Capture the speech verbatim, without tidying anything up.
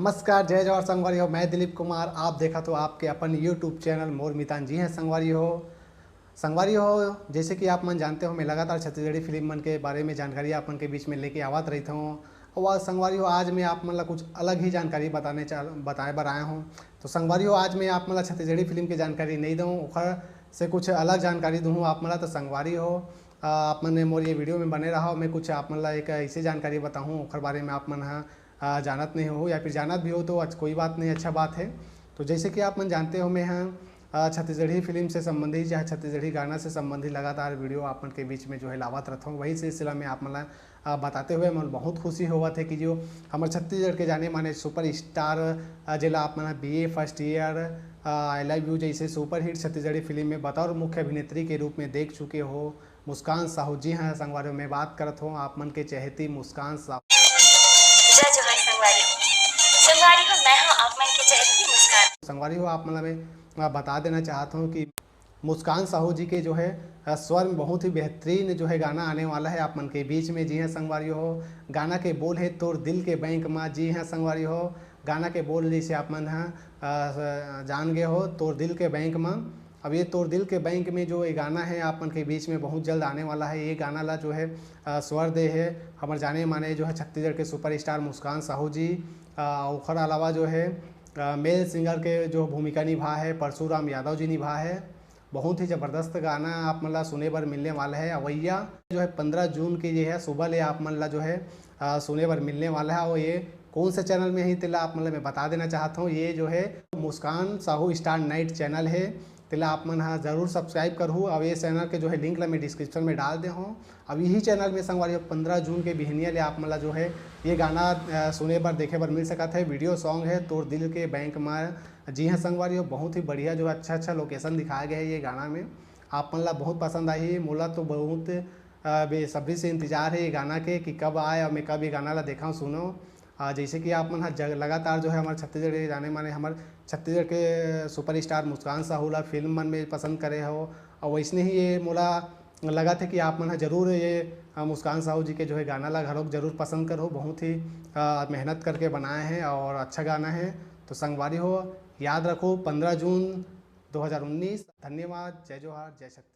नमस्कार, जय जोहार संगवारी हो, मैं दिलीप कुमार, आप देखत हो आपके अपन YouTube चैनल मोर मितान। जी हाँ संगवारी हो, संगवारी हो, जैसे कि आप मन जानते हो, मैं लगातार छत्तीसगढ़ी फिल्म मन के बारे में जानकारी आप मन के बीच में लेके आवत रहित हूँ। और आज संगवारी हो, आज मैं आप मन ला कुछ अलग ही जानकारी बताने चाह बताए बर आया हूँ। तो संगवारी हो, आज मैं आप मन ला छत्तीसगढ़ी फिल्म के जानकारी नहीं दूँ, ओखर से कुछ अलग जानकारी दूँ आप मन ला। तो संगवारी हो, आ, आप मन मोर ये वीडियो में बने रहा, मैं कुछ आप मन ला एक ऐसे जानकारी बताहूँ, ओखर बारे में आप मन ह आ, जानत नहीं हो या फिर जानत भी हो तो अच्छ-, कोई बात नहीं, अच्छा बात है। तो जैसे कि आप मन जानते हो, मैं ह आ, छत्तीसगढ़ी फिल्म से संबंधित, चाहे छत्तीसगढ़ी गाना से संबंधित लगातार वीडियो आप मन के बीच में जो है लावत रहता हूँ। वही सिलसिला में आप मन ला आ, बताते हुए मन बहुत खुशी होवत है कि जो हमर छत्तीसगढ़ के जाने माने सुपर स्टार, आ, जेला आप मन B A first year, I love you जैसे सुपरहिट छत्तीसगढ़ी फिल्म में बतौर मुख्य अभिनेत्री के रूप में देख चुके हो, मुस्कान साहू। जी हाँ संगवारी हो, मैं बात करत हूँ आप मन के चहेती मुस्कान साहू। जय जोहार संगवारी हो। संगवारी हो, मैं हूँ आप मन के चहेती मुस्कान। संगवारी हो, आप मन ला मैं आ, बता देना चाहत हूँ कि मुस्कान साहू जी के जो है आ, स्वर में बहुत ही बेहतरीन जो है गाना आने वाला है आप मन के बीच में। जी हाँ संगवारी हो, गाना के बोल है तोर दिल के बैंक मा। जी हाँ संगवारी हो, गाना के बोल जैसे आप मन ह आ, स- जान गए हो, तोर दिल के बैंक मा। अब ये तोर दिल के बैंक में जो ये गाना है आप मन के बीच में बहुत जल्द आने वाला है। ये गाना ला जो है आ, स्वर दे है हमर जाने माने जो है छत्तीसगढ़ के सुपरस्टार मुस्कान साहू जी। आ, ओखर अलावा जो है आ, मेल सिंगर के जो भूमिका निभा है परशुराम यादव जी निभा है। बहुत ही जबरदस्त गाना आप मन ला सुने बर मिलने वाला है। अवैया जो है पंद्रह जून के ये है सुबह ले आप मन ला जो है आ, सुने बर मिलने वाला है। और ये कौन से चैनल में है तेला आप मन ला मैं बता देना चाहता हूँ। ये जो है मुस्कान साहू स्टार नाइट चैनल है, तेला आप मन ह जरूर सब्सक्राइब करहू। अब ये चैनल के जो है लिंक ला मैं डिस्क्रिप्शन में डाल दे हूँ। अब यही चैनल में संगवारी हो पंद्रह जून के बिहनिया ले आप मन ला जो है ये गाना आ, सुने बर देखे बर मिल सकत है। वीडियो सॉन्ग है तोर दिल के बैंक मा। जी हाँ संगवारी हो, बहुत ही बढ़िया जो है अच्छा अच्छा लोकेशन दिखाया गया है ये गाना में। आप मन ला बहुत पसंद आही। मोला तो बहुत आ, बेसब्री से इंतजार है ये गाना के कि कब आए और मैं कब ये गाना ला देखा सुनो। आ, जैसे कि आप मन ह जग लगातार जो है हमारे छत्तीसगढ़ के जाने माने हमारे छत्तीसगढ़ के सुपरस्टार मुस्कान साहू ला फिल्म मन में पसंद करे हो, और वैसने ही ये मोला लगा थे कि आप मन ह जरूर ये आ, मुस्कान साहू जी के जो है गाना ला घलोक जरूर पसंद करो। बहुत ही आ, मेहनत करके बनाए हैं और अच्छा गाना है। तो संगवारी हो, याद रखो पंद्रह जून दो हज़ार उन्नीस। धन्यवाद। जय जोहार, जय छत्तीसगढ़।